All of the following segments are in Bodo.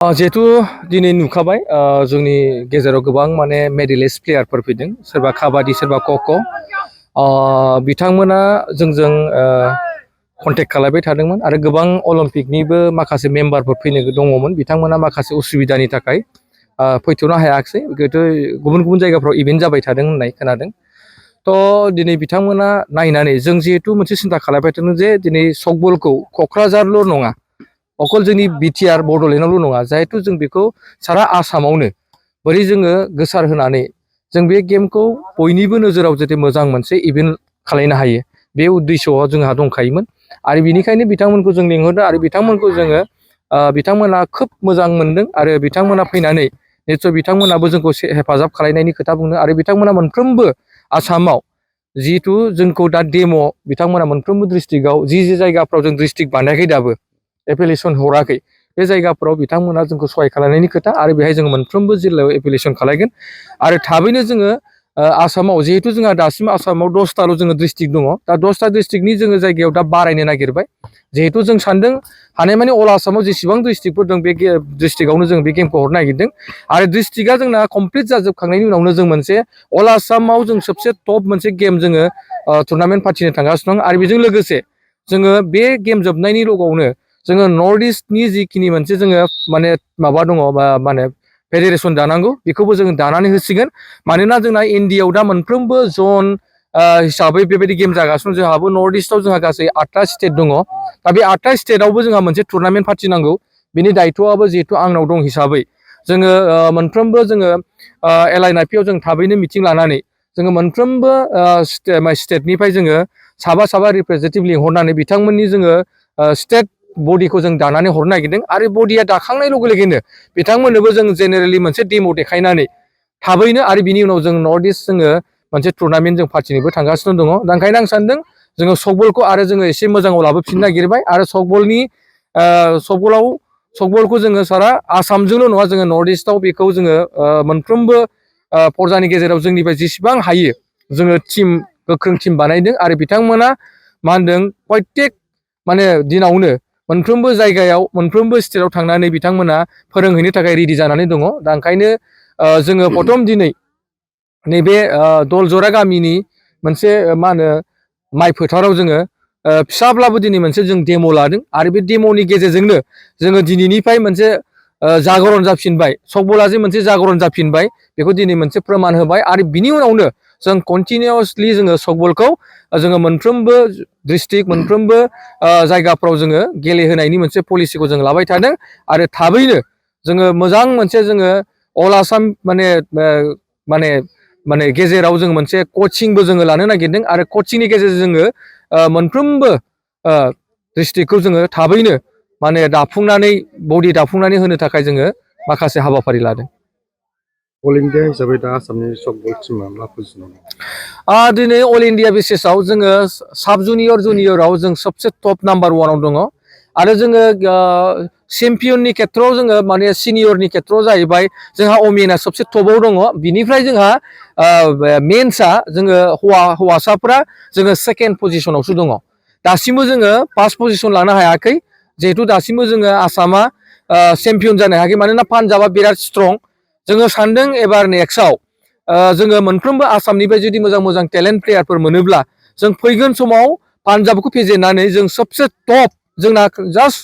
जिहेतु दिनै नुखाबाय जोंनि गेजेराव गोबां माने मेडेलिस्ट प्लेयारफोर फैदों सोरबा काबादि सोरबा ख'ख' बिथांमोना जोंजों कन्टेक्ट खालामबाय थादोंमोन आरो गोबां अलिम्पिकनिबो माखासे मेम्बारफोर फैनो दङमोन बिथांमोना माखासे उसुबिदानि थाखाय फैथ'नो हायाखिसै गोदो गुबुन गुबुन जायगाफ्राव इभेन्ट जाबाय थादों होननाय खोनादों थ' दिनै बिथांमोना नायनानै जों जिहेतु मोनसे सिन्था खालामबाय थादों जे दिनै सकबलखौ क'क्राझारल' नङा अकल जोंनि बिटिआर बड'लेण्डआवल' नङा जिहेतु जों बेखौ सारा आसामावनो बोरै जोङो गोसार होनानै जों बे गेमखौ बयनिबो नोजोराव जाहाथे मोजां मोनसे इभेन्ट खालामनो हायो बे उद्देश्यआ जोंहा दंखायोमोन आरो बिनिखायनो बिथांमोनखौ जों लिंहरदों आरो बिथांमोनखौ जोङो बिथांमोना खोब मोजां मोनदों आरो बिथांमोना फैनानै निस्सय बिथांमोनाबो जोंखौ हेफाजाब खालामनायनि खोथा बुंदों आरो बिथांमोना मोनफ्रोमबो आसामाव जिहेतु जोंखौ दा डेम' बिथांमोना मोनफ्रोमबो डिस्ट्रिक्टआव जि जायगाफ्राव जों डिस्ट्रिक्ट बानायाखै दाबो एप्लिकेसन हराखै बे जायगाफ्राव बिथांमोना जोंखौ सहाय खालामनायनि खोथा आरो बेहाय जोङो मोनफ्रोमबो जिल्लायाव एप्लिकेसन खालामगोन आरो थाबैनो जोङो आसामाव जिहेतु जोंहा दासिम आसामाव 10थाल' जोङो डिस्ट्रिक्ट दङ दा 10था डिस्ट्रिक्टनि जोङो जायगायाव दा बारायनो नागिरबाय जिहेतु जों सानदों हानायमानि अल आसामाव जेसेबां डिस्ट्रिक्टफोर दं बे डिस्ट्रिक्टआवनो जों बे गेमखौ हरनो नागिरदों आरो डिस्ट्रिक्टआ जोंना कमप्लिट जाजोबखांनायनि उनावनो जों मोनसे अल आसामाव जों सबसे टप मोनसे गेम जोङो टुर्नामेन्ट फाथिनो थांगासिनो दं आरो बेजों लोगोसे जोङो बे गेम जोबनायनि लगावनो जोङो नर्थ इस्टनि जिखिनि मोनसे जोङो माने माबा दङ माने फेडारेसन दानांगौ बेखौबो जोङो दानानै होसिगोन मानोना जोंना इण्डियाआव दा मोनफ्रोमबो जन हिसाबै बेबायदि गेम जागासिनो जोंहाबो नर्थ इस्टआव जोंहा गासै 8था स्टेट दङ दा बे 8था स्टेटआवबो जोंहा मोनसे टुर्नामेन्ट फाथिनांगौ बिनि दायथ'आबो जिहेतु आंनाव दं हिसाबै जोङो मोनफ्रोमबो जोङो LINFP आव जों थाबैनो मिटिं लानानै जोङो मोनफ्रोमबो स्टेटनिफ्राय जोङो साबा रिप्रेजेन्टेटिभ लिंहरनानै बिथांमोननि जोङो स्टेट बडिखौ जों दानानै हरनो नागिरदों आरो बडिया दाखांनाय लोगो लोगोनो बिथांमोननोबो जों जेनेरेलि मोनसे डेम' देखायनानै थाबैनो आरो बिनि उनाव जों नर्थ इस्ट जोङो मोनसे टुर्नामेन्ट जों फाथिनोबो थांगासिनो दङ दा ओंखायनो आं सानदों जोङो सकबलखौ आरो जोङो एसे मोजाङाव लाबोफिननो नागिरबाय आरो सकबलखौ जोङो सारा आसामजोंल' नङा जोङो नर्थ इस्टआव बेखौ जोङो मोनफ्रोमबो पर्जानि गेजेराव जोंनिफ्राय जेसेबां हायो जोङो गोख्रों टिम बानायदों आरो बिथांमोना मा होनदों प्रयटेक माने दिनावनो मोनफ्रोमबो जायगायाव मोनफ्रोमबो स्टेटआव थांनानै बिथांमोना फोरोंहैनो थाखाय रेडि जानानै दङ दा ओंखायनो जोङो प्रथम दिनै नैबे दलजरा गामिनि मोनसे मा होनो माइ फोथाराव जोङो फिसाब्लाबो दिनै मोनसे जों डेम' लादों आरो बे डेम'नि गेजेरजोंनो जोङो दिनैनिफ्राय मोनसे जागरन जाफिनबाय सकबला जे मोनसे जागरन जाफिनबाय बेखौ दिनै मोनसे फोरमान होबाय आरो बिनि उनावनो जों कन्टिनिउसलि जोङो सकबलखौ जोङो मोनफ्रोमबो डिस्ट्रिक्ट मोनफ्रोमबो जायगाफ्राव जोङो गेलेहोनायनि मोनसे पलिसिखौ जों लाबाय थादों आरो थाबैनो जोङो मोजां मोनसे जोङो अल आसाम माने गेजेराव जों मोनसे कचिंबो जोङो लानो नागिरदों आरो कचिंनि गेजेरजों जोङो मोनफ्रोमबो डिस्ट्रिक्टखौ जोङो थाबैनो माने बडि दाफुंनानै होनो थाखाय जोङो माखासे हाबाफारि लादों अल इण्डिया हिसाबै दा आसामनि सकबल टीमा मा पजिसनाव दं दिनै अल इण्डिया बेसिसाव जोङो साब जुनियराव जों सबसे टप नाम्बार 1आव दङ आरो जोङो चेम्पियननि खेथ्रआव जोङो माने सिनियरनि खेथ्रआव जाहैबाय जोंहा अमेना सबसे टपआव दङ बिनिफ्राय जोंहा मेन्सआ जोङो हौवासाफ्रा जोङो सेकेन्ड पजिसनावसो दङ दासिमबो जोङो फार्स्ट पजिसन लानो हायाखै जिहेतु दासिमबो जोङो आसामा चेम्पियन जानो हायाखै मानोना पान्जाबा बिराद स्ट्रं जोङो सानदों एबार नेक्स्टआव जोङो मोनफ्रोमबो आसामनिफ्राय जुदि मोजां टेलेन्ट प्लेयारफोर मोनोब्ला जों फैगोन समाव पान्जाबखौ फेजेननानै जों सबसे टप जोंना जास्ट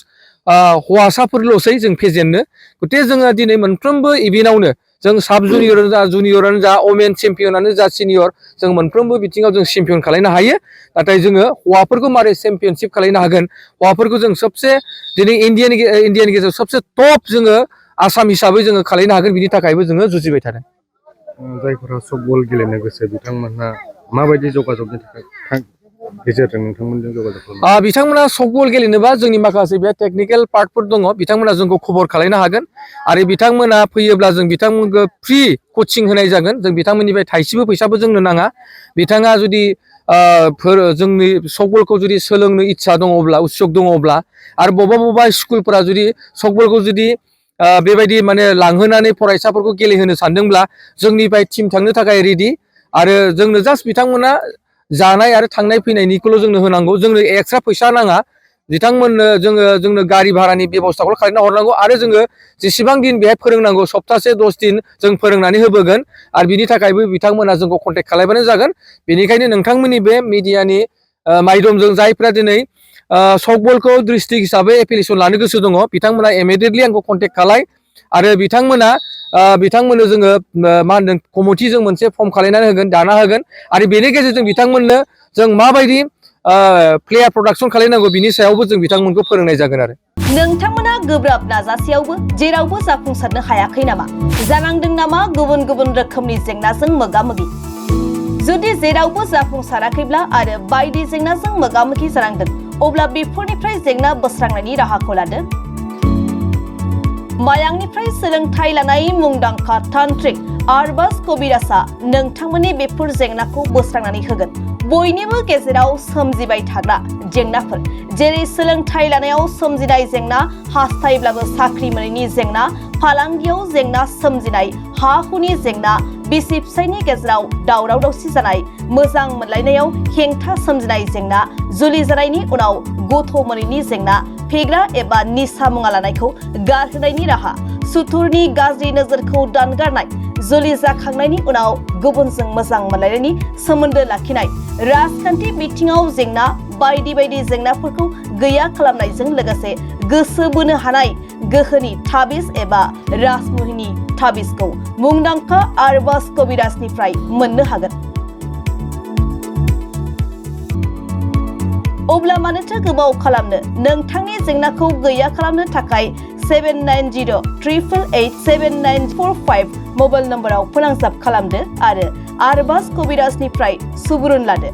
हौवासाफोरल'सै जों फेजेननो गथे जोङो दिनै मोनफ्रोमबो इभेन्टआवनो जों साब जुनियरानो जा अमेन चेम्पियनानो जा सिनियर जों मोनफ्रोमबो बिथिङाव जों चेम्पियन खालामनो हायो नाथाय जोङो हौवाफोरखौ मारै चेम्पियनशिप खालामनो हागोन हौवाफोरखौ जों सबसे दिनै इण्डियानि गेजेराव सबसे टप जोङो आसाम हिसाबै जोङो खालामनो हागोन बिनि थाखायबो जोङो जुजिबाय थादों जायफोरा सकबल गेलेनो गोसो बिथांमोनहा माबायदि जगाजगनि थाखाय गेजेरजों नोंथांमोनजों जगाजग खालामो बिथांमोना सकबल गेलेनोबा जोंनि माखासे बे टेकनिकेल पार्टफोर दङ बिथांमोना जोंखौ खबर खालामनो हागोन आरो बिथांमोना फैयोब्ला जों बिथांमोनखौ फ्रि कचिं होनाय जागोन जों बिथांमोननिफ्राय थाइसेबो फैसाबो जोंनो नाङा बिथाङा जुदि जोंनि सकबलखौ जुदि सोलोंनो इस्सा दङब्ला उत्सुक दङब्ला आरो बबेबा स्कुलफोरा जुदि सकबलखौ जुदि बेबायदि माने लांहोनानै फरायसाफोरखौ गेलेहोनो सानदोंब्ला जोंनिफ्राय टिम थांनो थाखाय रेडि आरो जोंनो जास्ट बिथांमोना जानाय आरो थांनाय फैनायनिखौल' जोंनो होनांगौ जोंनो एक्सट्रा फैसा नाङा बिथांमोननो जोंनो गारि भारानि बेबस्थाखौ खालामना हरनांगौ आरो जोङो जेसेबां दिन बेहाय फोरोंनांगौ सप्तासे 10 दिन जों फोरोंनानै होबोगोन आरो बिनि थाखायबो बिथांमोना जोंखौ कन्टेक्ट खालामबानो जागोन बेनिखायनो नोंथांमोननि बे मिडियानि माध्यमजों जायफ्रा दिनै सकबलखौ डिस्ट्रिक्ट हिसाबै एप्लिकेसन लानो गोसो दङ बिथांमोना इमिडियेटलि आंखौ कन्टेक्ट खालाय आरो बिथांमोननो जोङो मा होनदों कमिटिजों मोनसे फर्म खालामनानै होगोन दाना होगोन आरो बेनि गेजेरजों बिथांमोननो जों माबायदि प्लेयार प्रडाक्सन खालामनांगौ बिनि सायावबो जों बिथांमोनखौ फोरोंनाय जागोन आरो नोंथांमोना गोब्राब नाजासेयावबो जेरावबो जाफुंसारनो हायाखै नामा जानांदों नामा गुबुन गुबुन रोखोमनि जेंनाजों मोगा-मोगि जुदि जेरावबो जाफुंसाराखैब्ला आरो बायदि जेंनाजों मोगा-मोगि जानांदों अब्ला बेफोरनिफ्राय जेंना बोस्रांनायनि राहाखौ लादो मायांनिफ्राय सोलोंथाइ लानाय मुंदांखा तान्त्रिक एस'स कबिराजआ नोंथांमोननि बेफोर जेंनाखौ बोस्रांनानै होगोन बयनिबो गेजेराव सोमजिबाय थाग्रा जेंनाफोर जेरै सोलोंथाइ लानायाव सोमजिनाय जेंना हास्थायब्लाबो साख्रि मोनैनि जेंना फालांगियाव जेंना सोमजिनाय हा हुनि जेंना बिसि फिसायनि गेजेराव दावराव दावसि जानाय मोजां मोनलायनायाव हेंथा सोमजिनाय जेंना जुलि जानायनि उनाव गथ' मोनैनि जेंना फेग्रा एबा निसा मुवा लानायखौ गारहोनायनि राहा सुथुरनि गाज्रि नोजोरखौ दानगारनाय जुलि जाखांनायनि उनाव गुबुनजों मोजां मोनलायनायनि सोमोन्दो लाखिनाय राजखान्थि बिथिङाव जेंना बायदि बायदि जेंनाफोरखौ गैया खालामनायजों लोगोसे गोसो बोनो हानाय गोहोनि ताबिज एबा राजमुहिनि ताबिजखौ मुंदांखा एस'स कबिराजनिफ्राय मोननो हागोन अब्ला मानोथो गोबाव खालामनो नोंथांनि जेंनाखौ गैया खालामनो थाखाय 7908887945 मबाइल नम्बराव फोनांजाब खालामदो आरो एस'स कबिराजनिफ्राय सुबुरुन लादो